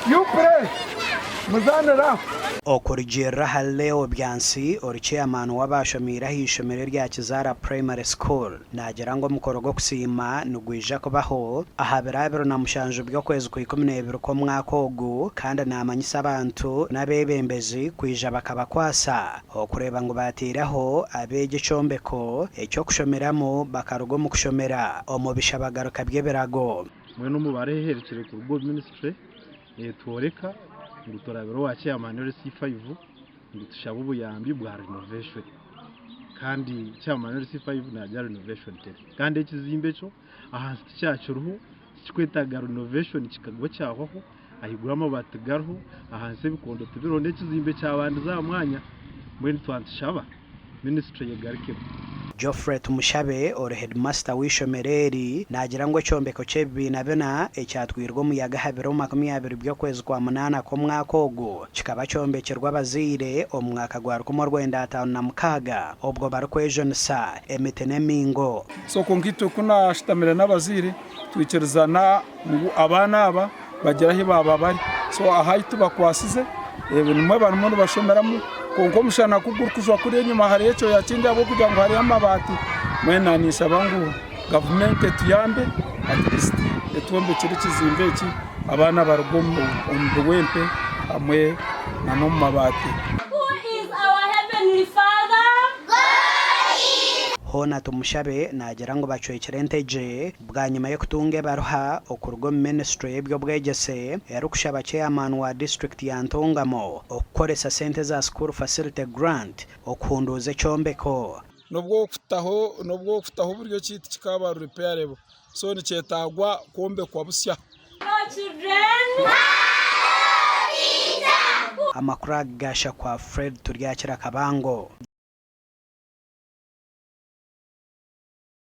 You play. Muzaanire aho. Okurugiirira ahari Leo Byansi ori Chairman w'abaashomiire aha ishomero erya Kizaara Primary School, naagira ngu omukoro gw'okusiima nigwija kubaho aha biro 27 by'okwezi kwa 12 kw'omwaka ogu kandi naamanyisa abantu n'abeebembezi kwija bakabakwasa okureeba ngu baateireho abeegi ekyombeko eky'okushomeramu bakaruga omu kushomera omu bishabagaruka by'ebirago. Mbwenu omu baruha eherekire kuruga omu ministry networeka ngu turabire owa chairman LC5 ngu tushabe obuyambi bwa renovation kandi chairman LC5 nagira renovation teriho kandi ekizimbe ekyo ahansi tikyakiriho tikikwetaaga renovation kikagwa kyahwaho ahaiguru amabaati tigariho ahansi ebikondo tibiriho n'ekizimbe kyabandize aha mwanya mbwenu twaba nitushaba ministry egarukemu. Geoffrey Tumushabe ori headmaster w'eishomero eri naagira ngu ekyombeko ky'ebibiina bina ekyatwirwe omuyaga aha biro 20 by'okwezi kwa munaana kw'omwaka ogu kikaba kyombekirwe abazaire omu mwaka gwa 1956 obwo barikwejunisa emiti n'emiingo. So kwonka itwe ku naashutamire n'abazaire twikirizana ngu abaana aba bagire ahu baaba bari. So aha ahu tubakwasize nimwo barimu nibashomeramu kwonka omushana ku gurikujwa kuriya enyima hariyo ekyoya kingi ahabw'okugira ngu hariyo amabaati mbwenu naanye ninshaba ngu gavumenti etuyambe at least etwombekyere ekizimbe eki abaana baruge omu biwempe hamwe n'omu mabaati. Who is our heavenly Father? Hoona Tumushabe naagira ngu bacwekire entegye Bwanyima y'okutunga ebaruha okuruga omu minisiture y'eby'obwegyese erikushaba Chairman wa disiturikiti ya Ntungamo okukoresa sente za School Facility Grant okuhunduuza ekyombeko. N'obw'okutaho n'obw'okutaho buryo ki tikikaaba repairable so nikyetaagwa kwombekwa busya. Hello children. Amakuru aga gashakwa Fred Turyakira Kabango.